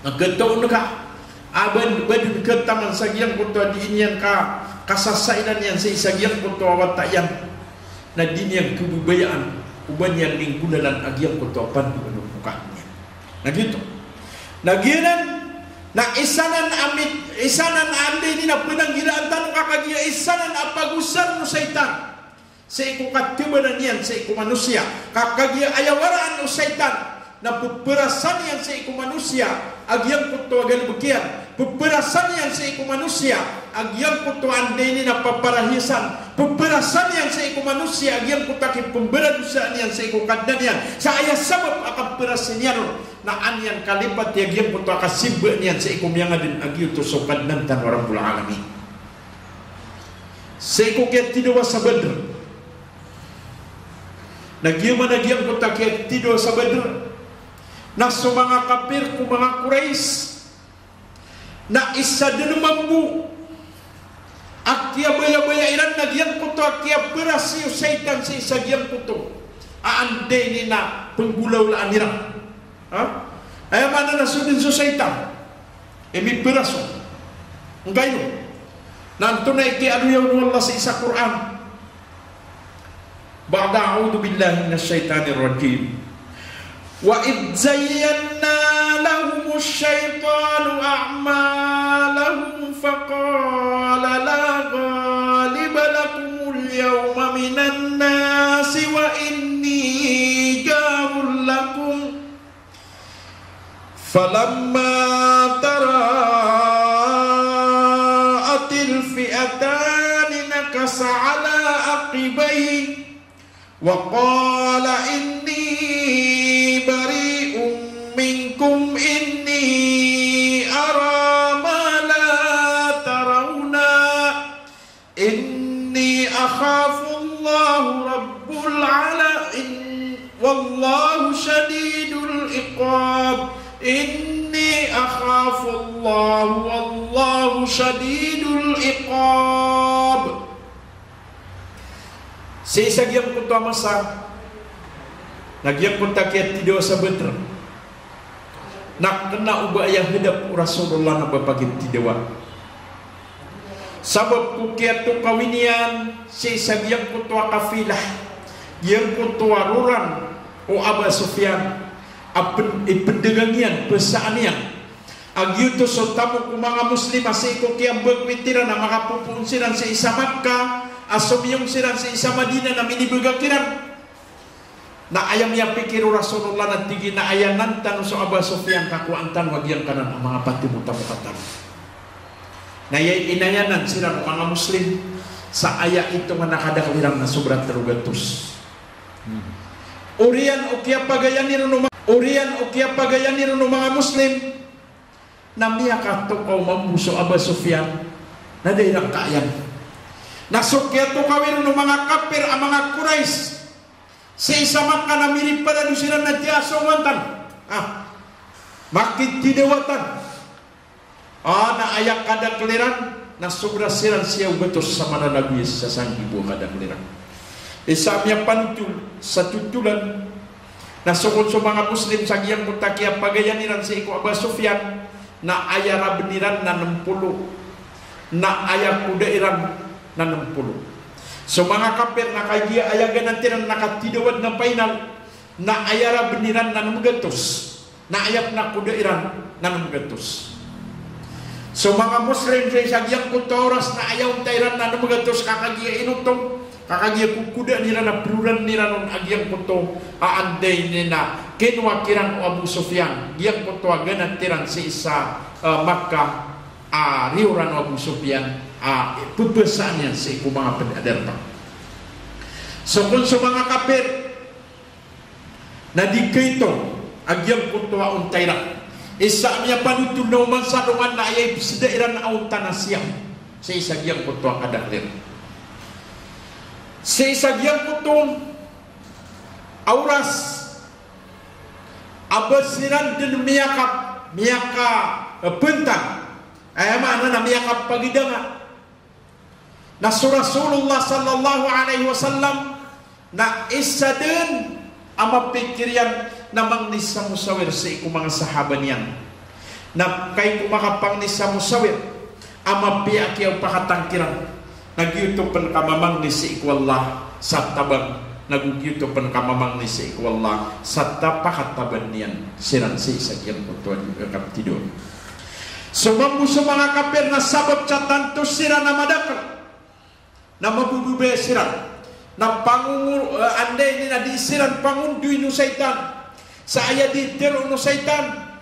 a katoon ka a ba, ba dn kataman sa giyangkoto a di niyan ka, kasasainan iyan sii sa giyangkoto a wata iyan. Na di niyan kababayaan o ba niyan minggolalan a giyangkoto a pandoan o pokahan iyan. Na giyoto. Na giyanan na isa nan a mit-, isa nan a anda ini na pnanggiraan tano ka kagiya isa nan a pagosar o shaytan sii ko katabanan iyan sii ko manosiya. Ka kagiya aya waraan o shaytan na ppharasan iyan sii ko manosiya a giyangkoto a galbk iyan. Ppharasan iyan sii ko manosiya a giyangkoto a anda ini na paparahiyasan. Ppharasan iyan sii ko manosiya a giyangkoto a kipmbaradosaan iyan sii ko Kadnan iyan. Sa aya sabap a kappharasan iyan on na an iyan kalipati a giyangkoto a kasimbaan iyan sii ko miyangaden a giyoto so Kadnan tano a Rabbul Alamin. Sii ko kiyatidawa sa Badr. Na giya man a giyangkoto a kiyatidawa sa Badr na so manga kapir ko manga Quraysh na isa dn mambo a kiyabayabaya iran na giyangkoto a kiyapharasi o shaytan sii sa giyangkoto a anda ini na pnggolawlaan iran. Ha? Aya maana na so dn so shaytan i mipharas on. Ngkaino? Na antonaa i kiyaaloya on o Allah sii sa Qur'an? Ba'da a'udhu billahi minash shaytanir rajim. Wa idh zayyana lahumu shaytanu a'malahum faqala la ghaliba lakumul yawma minan nasi wa inni jarul lakum. Falamma tara'atil fi'atani nakasa ala aqibaihi wa qala inni bari'um minkum inni ara ma la tarawna. Inni akhafullaha rabbul ala-, in-, wallahu shadidul iqab. Inni akhafullaha wallahu shadidul iqab. Sii sa giyangkoto a masa, na giyangkoto a kiyatidawa sa Badr. Na kna o ba aya hadap o Rasulullah na ba pagitidawa. Sabap ko kiyatokawi niyan sii sa giyangkoto a kafilah, giyangkoto a roran o Aba Sufyan, a pn-, ipndagang iyan, psaan iyan. A giyoto so tamok o manga Muslim a sii ko kiyambagwit iran a makapopoon siran sii sa Makkah, a somiyong siran sii sa Madinah na minibagak iran. Na aya miyapikir o Rasulullah na tig iyan a aya nan tano so Aba Sufyan ka kowaan tano a giyangkanan a manga pati mo tamoka tano. Na aya inayanan siran o manga Muslim sa aya itongan a kadakl iran na sobra tlo gatos. Oriyan o kiyapagayan iron o ma-, oriyan o kiyapagayan iron o manga Muslim na miyakatokaw mambo so Aba Sufyan na da iran kaayan. Na so kiyatokawi ron o manga kapir a manga Quraysh sii sa Makkah na miriparado siran na tiya so ngwantan. Ah, makitidawa tan. Ah, na aya kadakl iran na sobra siran siyaw gatos sa maranagoya sii sa sanggibo a kadakl iran. Isa a miyapanotol sa totolan na so kon so manga Muslim sa giyangkoto a kiyapagayan iran sii ko Aba Sufyan na aya rabn iran na nm polo, na aya koda iran na nm polo. So manga kapir na kagiya aya ganat iran na katidawa dn a final, na aya rabn iran na nm gatos, na aya pn a koda iran na nm gatos. So manga Muslim sii sa giyangkoto a oras na aya onta iran na nm gatos ka kagiya inotong, ka kagiya kokodaan iran a proran iran on a giyangkoto a anda ini na kinowa kiran o Abu Sufyan, giyangkoto a ganat iran sii sa, eh, Makkah, a riyoran o Abu Sufyan a pphasaan iyan sii ko manga pd a darpa. So kon so manga kapir na di kaito a giyangkoto a onta iran. Isa a miyapanotol na oman sa dongan na aya ipsda iran a onta na siyam sii sa giyangkoto a kadakl iran. Sii sa giyangkoto a oras a ba siran dn miyakap miyakapntang, aya maana na miyakapagidanga. Na so Rasulullah sallallahu alaihi wasallam na isa dn a mapikir iyan na mangni sa mosawir sii ko manga sahaba niyan. Na kagiya ko makapangni sa mosawir a mapiya a kiyapakatang kiran, na giyoto pn ka mamangni sii ko Allah sa tabang, na go giyoto pn ka mamangni sii ko Allah sa ta-, pakataban iyan siran sii sa giyangkoto a kaptido. So mambo so manga kapir na sabap sa tanto siran a madakl na mabababaya siran, na pangongo-, eh, anday ini na di siran pangondoyn o shaytan sa aya di tharoon o shaytan.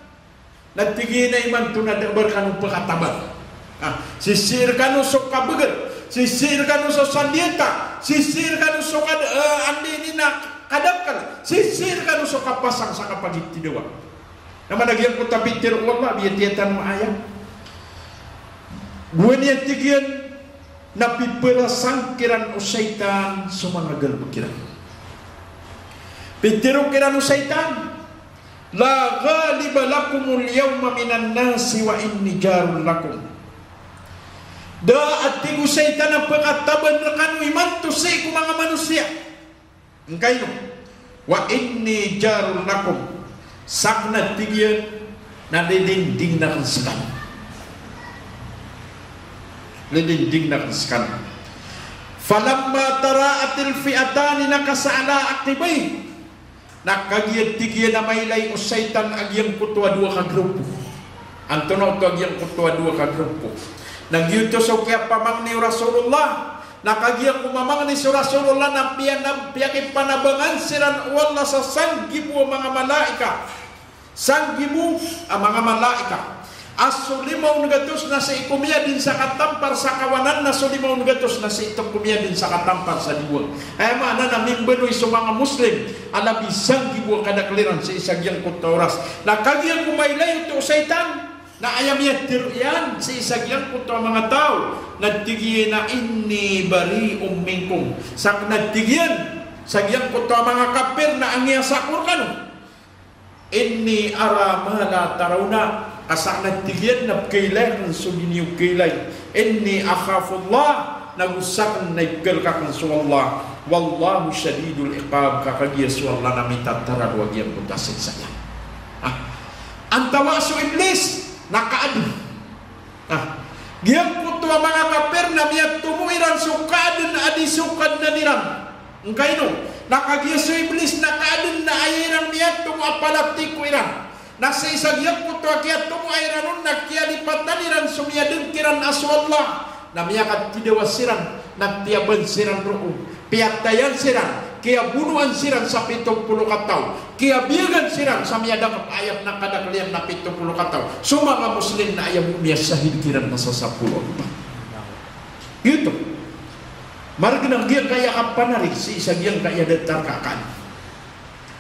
Na tig iyan a imanto na da a ba rkano pakataban. Ah, sisii rkano so kabagr, sisii rkano so sandiyata, sisii rkano so kad-, eh, anday ini na kadakl, sisii rkano so kapasang sa kapagitidawa. Na mana giyangkoto a pitharo o Allah, biyatiya tano a ayat. Gowani a tig iyan na piparasang kiran o shaytan so manga galbk iran. Pitharo kiran o shaytan, "La ghaliba lakumul yawma minan nasi wa inni jarul lakum." Da a tig o shaytan a pakataban rkano imanto sii ko manga manosiya. Ngkaino? "Wa inni jarul lakum." Sakn a tig iyan na lilinding akn skano. Lilinding akn skano. "Falamma tara'atil fi'atani nakasa ala aqibayhi." Na kagiya tig iyan a mailay o shaytan a giyangkoto a dowa ka grupo. Antonaa oto a giyangkoto a dowa ka grupo? Na giyoto so kiyapamangni o Rasulullah. Na kagiya ko mamangni so Rasulullah na piya-, na piyakipanabangan siran o Allah sa sanggibo a manga malaikat. Sanggibo a manga malaikat. A so lima on gatos na sii ko miyadn sa katampar sa kawanan, na so lima on gatos na sii ko miyadn sa katampar sa diwang. Aya maana na mimbaloy so manga Muslim a labi sanggibo a kadakl iran sii sa giyangkoto a oras. Na kagiya ko mailay oto o shaytan, na aya miyatharo iyan sii sa giyangkoto a manga taw, na tig iyan a, "Inni bari'un minkum." Sakn a tig iyan sa giyangkoto a manga kapir na angiyasa ko rkano. "Inni ara ma la tarawna." Ka sakn a tig iyan na pkailay akn so di niyo kailay. "Inni akhafullah." Na go sakn na ipkhalk akn so Allah. "Wallahu shadidul iqab." Ka kagiya so Allah na mitatararo a giyangkoto a siksa niyan. Ah. Antawaa so Iblis na kaadn. Ah. Giyangkoto a manga kapir na miyatomo iran so kaadn a di so Kadnan iran. Ngkaino? Na kagiya so Iblis na kaadn na aya iran miyatomo a palatiko iran. Na sii sa giyangkoto a kiyatomoa iran on na kiyalipatan iran so miyadn kiran a so Allah. Na miyakatidawa siran, na tiyaban siran roo, piyatayan siran, kiyabonoan siran sa pito polo kataw, kiyabiyagan siran sa miyadakp a ayat na kadakl iyan na pito polo kataw. So manga Muslim na aya bo miyasahid kiran na sa sapolo a gopad. Giyoto. Margn a giyangkaya kapanarig sii sa giyangkaya datar ka kan.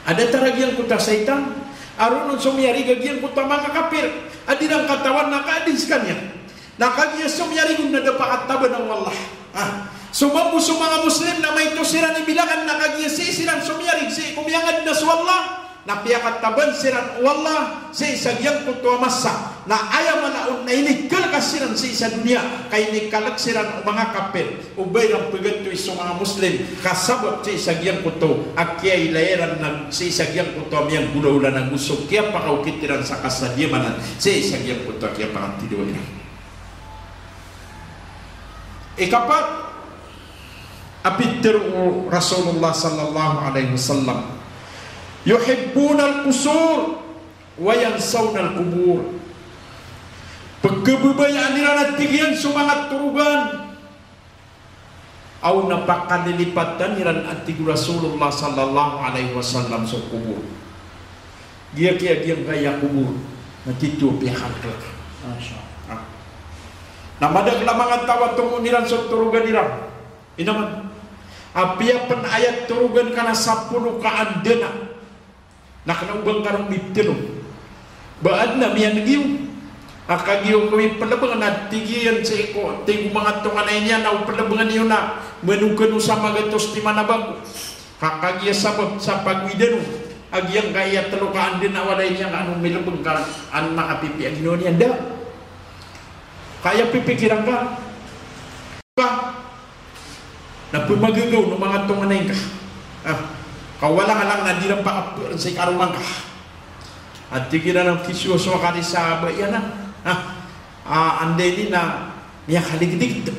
A datar a giyangkoto a shaytan, a roo on so miyarig a giyangkoto a manga kapir a di iran katawan na kaadn skaniyan. Na kagiya so miyarig on na da pakataban o Allah. Ah, so mambo so manga Muslim na maito siran i bilangan na kagiya sii siran so miyarig sii ko miyangadn a so Allah. Na piyakataban siran o Allah sii sa giyangkoto a masa. Na aya mala on na inikalk siran sii sa doniya, ka inikalk siran o manga kapir. O ba iran pgantoy so manga Muslim, ka sabap sii sa giyangkoto a kiyailay iran na sii sa giyangkoto a miyanggolawla na go so kiyapakaokit iran sa kasadiyaman sii sa giyangkoto a kiyapakatidawa iran. Ikapat a pitharo o Rasulullah sallallahu alaihi wasallam, "Yuhibbunal qusur wa yansawnal qubur." Pkhababayaan iran a tig iyan so manga torogan. Aw na pakalilipatan iran a tig o Rasulullah sallallahu alaihi wasallam so kobor. Giya kiya giyangkaya kobor na tito piyakalklk. Masha Allah. Ah. Na madakl a manga taw a tomo iran so torogan iran. Inaman. Apiya pn aya torogan ka na sapolo ka andana. Na kna o ba ngka ron miptlo. Ba adn a miyan'g iyo a kagiya o kawi plbngn a tig iyan sii ko, tig o manga tonganay niyan a o plbngn iyo na mano kano sa magatos timan a bangko. Ka kagiya sabap sa pagowidan on A giyangkaya telo ka anda na walay niyan ka ano milebeng ka an makapipiya a ginawa niyan, da. Ka aya pipikiran ka, ka na pemagagaw o manga tonganay ngka. Ah, ka walang-alang na di ran pakaperen sii karoma ngka. A tig iran a kisosowa ka di sa aba iyan a, ah, a, anda ini na miyakaligdgd.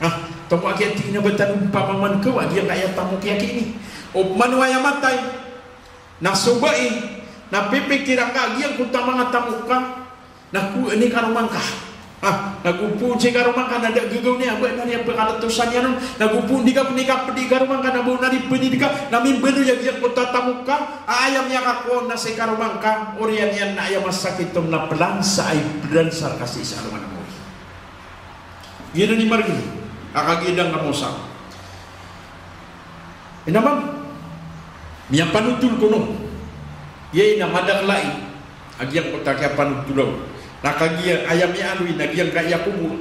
Ah, tomo aki a tig iyan a ba tano pamamankaw a giyangkaya tamok iyan ini. Opama o aya matay na so bai, na pipikiran ka a giyangkoto a manga tamok ka na kowaan i karoma ngka. Ah, na go poon sii karoma ngka na da a gagaw niyan, ba na riya pekaletosan iyan on, na go poon di ka pen i kapedi i karoma ngka na ba on a di pedi di ka, na mimbaloy a giyangkoto a tamok ka a aya miyakakowa on na sii karoma ngka, oriyan iyan na aya masakit on na pelansa a ipedansar ka sii sa alongan a mori. Giyanan i margn a kagiya da ngka mosang. Inaman, miyapanotol kono. Aya ina madaklai a giyangkoto a kiyapanotol aw. Na kagiya aya miyaaloy na giyangkaya kobor.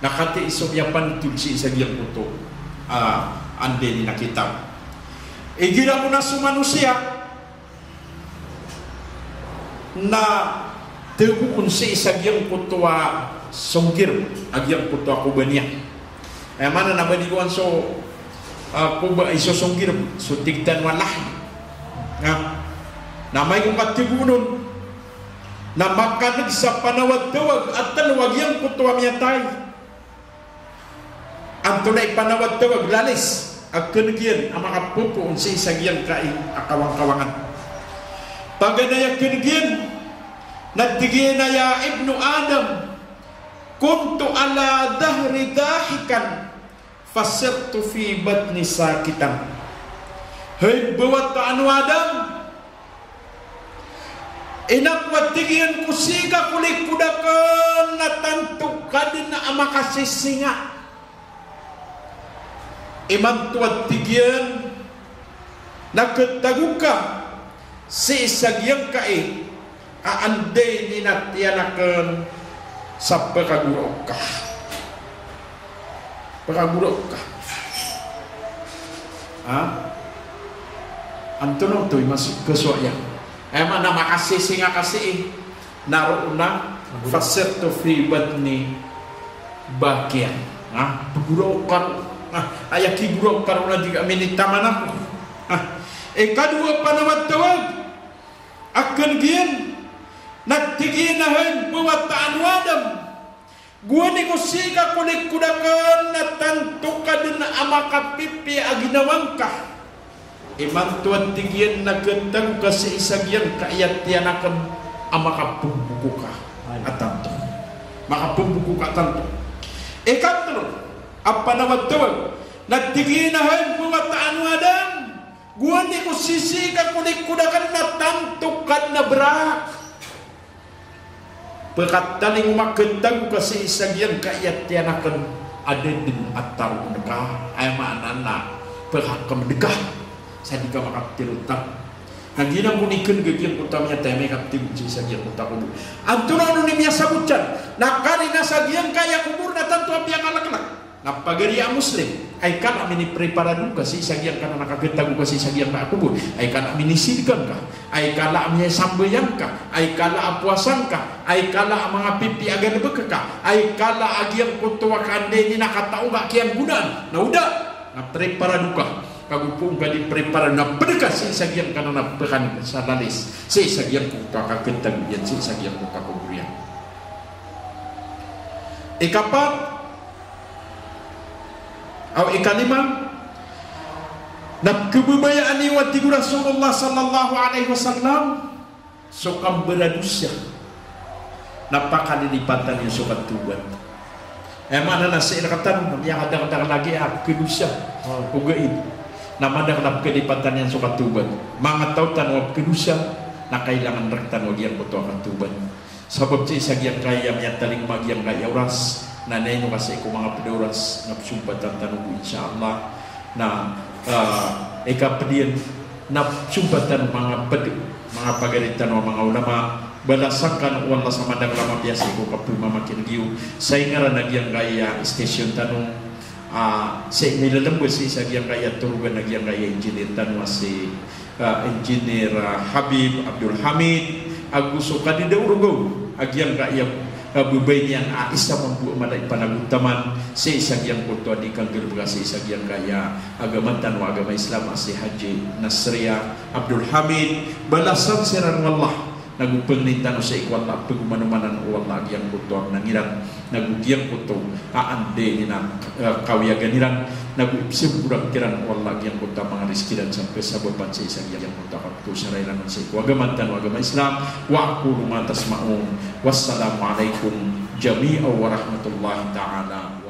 Na katii so miyapanotol sii sa giyangkoto a, anda ini na kitab. Igira ko na so manosiya na tegoon sii sa giyangkoto a songgirb a giyangkoto a koba niyan. Aya maana na ba di kowan so, ah, koba i so songgirb, so tig tano a lahd. Na, na amay ko kategoon on na makaneg sa panawagtawag a telo a giyangkoto a miyatay. Antonaa i panawagtawag, lalis a keneg iyan a makapopoon sii sa giyangkai a kawangkawangan. Paganay a keneg iyan na tig iyan a ya ibnu Adam, kuntu ala dhahri dahikan, fasirtu fi batni sakitan. Hay mbawata o Adam, ina ko a tig iyan ko sii ka ko likod aken na tanto ka den a makasisinga. Imanto a tig iyan na ketago ka sii sa giyangkai a anda ini na tiyan aken sa pekagoraok ka. Pekagoraok ka. Ha? Antonaa oto i mas-, pesowa iyan? Aya maana makasisinga ka sii. Na roo na fasirtu fi batni bakiyan. Ha? Pegoraok ka roo. Ha? Aya kigoraok ka roo na di ka minitaman ako. Ha? Ikadowa a panawagtawag a keneg iyan na tig iyan a hay mbawata o Adam, gowani ko sii ka ko likod aken na tanto ka den a makapipiya a ginawa ngka. Imanto a tig iyan na ketago ka sii sa giyangkai a tiyan aken a makapemboko ka a tanto. Makapemboko ka a tanto. Ikatelo a panawagtawag na tig iyan a hay mbawata o Adam, gowani ko sii ka ko likod aken na tanto ka den a berak. Pekatalingoma, ketago ka sii sa giyangkai a tiyan aken a da den a taroon ka, aya maana na pekakemedeg ka sa di ka makaptirotan. Na giyanan kon i keneg a giyangkoto a miyatay a miyakaptirotan sii sa giyangkoto a kobor. Antonaa on i miyasabot iyan? Na kari na sa giyangkai a kobor na tanto a piyakaleklek. Na pagari a Muslim, ay kala a minipreparado ngka sii sa giyangkanan a kaketago ka sii sa giyangkai a kobor, ay kala a minisidka ngka, ay kala a miyasambayang ka, ay kala a powasa ngka, ay kala a manga pipiya a galebek ka, ay kala a giyangkoto a kaanday niyan a katao ngka kiyanggonaan, na o da, na preparado ka, kago poon ka di preparado na ped ka sii sa giyangkanan a pekan sa lalis, sii sa giyangkoto a kaketago iyan, sii sa giyangkoto a kobor iyan. Ikapat, aw ikalima, na kebabayaan iyo a tig o Rasulullah sallallahu alaihi wasallam, so kambaradosa na pakalilipatan iyo so katawbat. Aya maana na sii rektano na miyakadakdakl lagi a pekadosa. Ogaid na madakl a pakalipatan iyan so katawbat. Manga taw tano a pekadosa na kailangan rektano a giyangkoto a katawbat. Sabap sii sa giyangkaya miyatalingoma a giyangkaya oras, na ino ka sii ko manga ped a oras na pesompatan tano bo, insha Allah. Na, ah, ikaped iyan na pesompatan o manga ped, manga pagari tano a manga ulama, balasan kano o Allah sa madakl a mapiya sii ko kapemamakineg iyo. Sa ingaran a giyangkaya station tano, Ah, sii milalamba sii sa giyangkaya torogan a giyangkaya engineer tano a si, ah, Engineer, ah, Habib Abdul Hamid, ago so kadadaorog a giyangkaya, ah, babay niyan a isa mambo a mala i panagontaman sii sa giyangkoto a di kanggalebeka sii sa giyangkaya agama tano a agama Islam a si Haji Nasriya Abdul Hamid, balasan siran o Allah. Nago pangnin tano sii ko Allah, pagomanomanan o Allah a giyangkoto a mnang iran, nago giyangkoto a anda iran, eh, kawiyagan iran, nago ipsamboran kiran o Allah a giyangkoto a manga rizki iran sa kasabapan sii sa giyangkoto a kaptosa iran sii ko agama tano a agama Islam. Wa aqulu ma tasma'un. Wassalamu alaikum jami'an wa rahmatullahi ta'ala wa